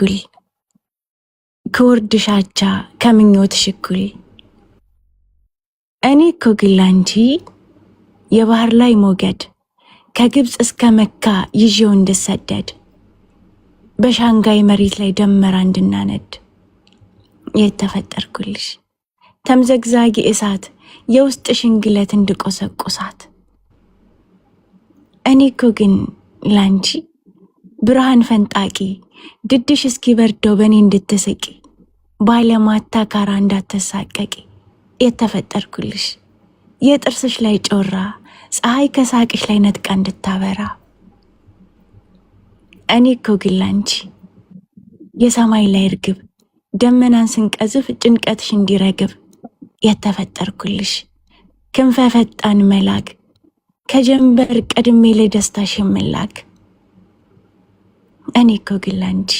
እኩል፣ ከወርድሽ አቻ፣ ከምኞትሽ እኩል። እኔ እኮ ግን ላንቺ የባህር ላይ ሞገድ ከግብፅ እስከ መካ ይዤው እንድሰደድ፣ በሻንጋይ መሬት ላይ ደመራ እንድናነድ የተፈጠርኩልሽ፣ ተምዘግዛጊ እሳት የውስጥሽን ግለት እንድቆሰቁሳት። እኔ እኮ ግን ላንቺ ብርሃን ፈንጣቂ፣ ድድሽ እስኪበርደው በእኔ እንድትስቂ፣ ባለማታካራ እንዳትሳቀቂ የተፈጠርኩልሽ፣ የጥርስሽ ላይ ጮራ ፀሐይ ከሳቅሽ ላይ ነጥቃ እንድታበራ። እኔ እኮ ግን ላንቺ የሰማይ ላይ እርግብ፣ ደመናን ስንቀዝፍ ጭንቀትሽ እንዲረግብ የተፈጠርኩልሽ፣ ክንፈ ፈጣን መላክ፣ ከጀንበር ቀድሜ ለደስታሽ የምላክ። እኔ እኮ ግን ላንቺ